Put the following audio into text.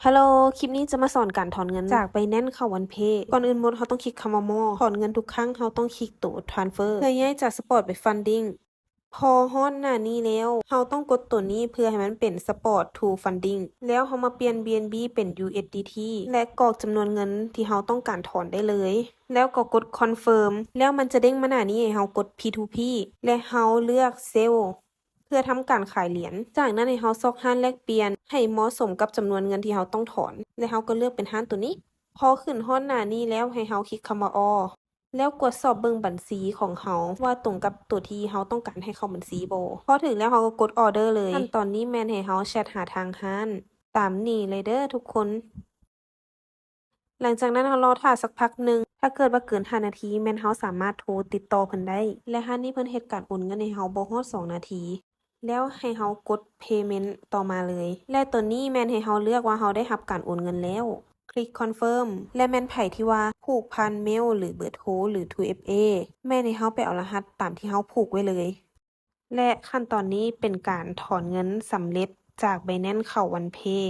Hello ຄລິບນີ້ຈະມາສອນການຖອນເງິນຈາກ Binance ເຂົ້າ OnePay. ກ່ອນອື່ນໝົດເຮົາຕ້ອງຄລິກຄຳວ່າ More. ຖອນເງິນທຸກຄັ້ງເຮົາຕ້ອງຄລິກໂຕ Transfer ເພື່ອຍ້າຍຈາກ Spot ໄປ Funding. ພໍຮອດໜ້ານີ້ແລ້ວ ເຮົາຕ້ອງກົດໂຕນີ້ເພື່ອໃຫ້ມັນເປັນ Spot to Funding ແລ້ວເຮົາມາປ່ຽນ BNB ເປັນ USDT ແລະກອກຈຳນວນເງິນທີ່ເຮົາຕ້ອງການຖອນໄດ້ເລີຍ ແລ້ວກໍກົດ Confirm ແລ້ວມັນຈະເດ້ງມາໜ້ານີ້ໃຫ້ເຮົາກົດ P two P ແລະເຮົາເລືອກ Sell ເພື່ອທຳການຂາຍຫຼຽນ. ຈາກນັ້ນໃຫ້ເຮົາຊອກຮ້ານແລກປ່ຽນໃຫ້ເໝາະສົມກັບຈຳນວນເງິນທີ່ເຮົາຕ້ອງຖອນ ແລະເຮົາກໍເລືອກເປັນຮ້ານໂຕນີ້. ພໍຂຶ້ນຮອດໜ້ານີ້ແລ້ວໃຫ້ເຮົາຄລິກຄຳວ່າ All ແລ້ວກວດສອບເບິ່ງບັນຊີຂອງເຮົາວ່າຕົງກັບໂຕທີ່ເຮົາຕ້ອງການໃຫ້ເຂົ້າບັນຊີບໍ່. ພໍຖືກແລ້ວເຮົາກໍກົດ Order ເລີຍ. ຂັ້ນຕອນນີ້ແມ່ນໃຫ້ເຮົາແຊັດຫາທາງຮ້ານຕາມນີ້ເລີຍເດີທຸກຄົນ. ຫຼັງຈາກນັ້ນເຮົາລໍຖ້າສັກພັກໜຶ່ງ ຖ້າເກີດວ່າເກີນຫ້ານາທີແມ່ນເຮົາສາມາດໂທຕິດຕໍ່ເພິ່ນໄດ້ ແລະຮ້ານນີ້ເພິ່ນເຮັດການໂອນເງິນໃຫ້ເຮົາບໍ່ຮອດສອງນາທີ ແລ້ວໃຫ້ເຮົາກົດ Payment ຕໍ່ມາເລີຍ ແລະໂຕນີ້ແມ່ນໃຫ້ເຮົາເລືອກວ່າເຮົາໄດ້ຮັບການໂອນເງິນແລ້ວ. ຄລິກ Confirm ແລະແມ່ນໃຜທີ່ວ່າຜູກຜ່ານ Mail ຫຼືເບີໂທ ຫຼື Two F A ແມ່ນໃຫ້ເຮົາໄປເອົາລະຫັດຕາມທີ່ເຮົາຜູກໄວ້ເລີຍ. ແລະຂັ້ນຕອນນີ້ເປັນການຖອນເງິນສຳເລັດຈາກ Binance ເຂົ້າ OnePay.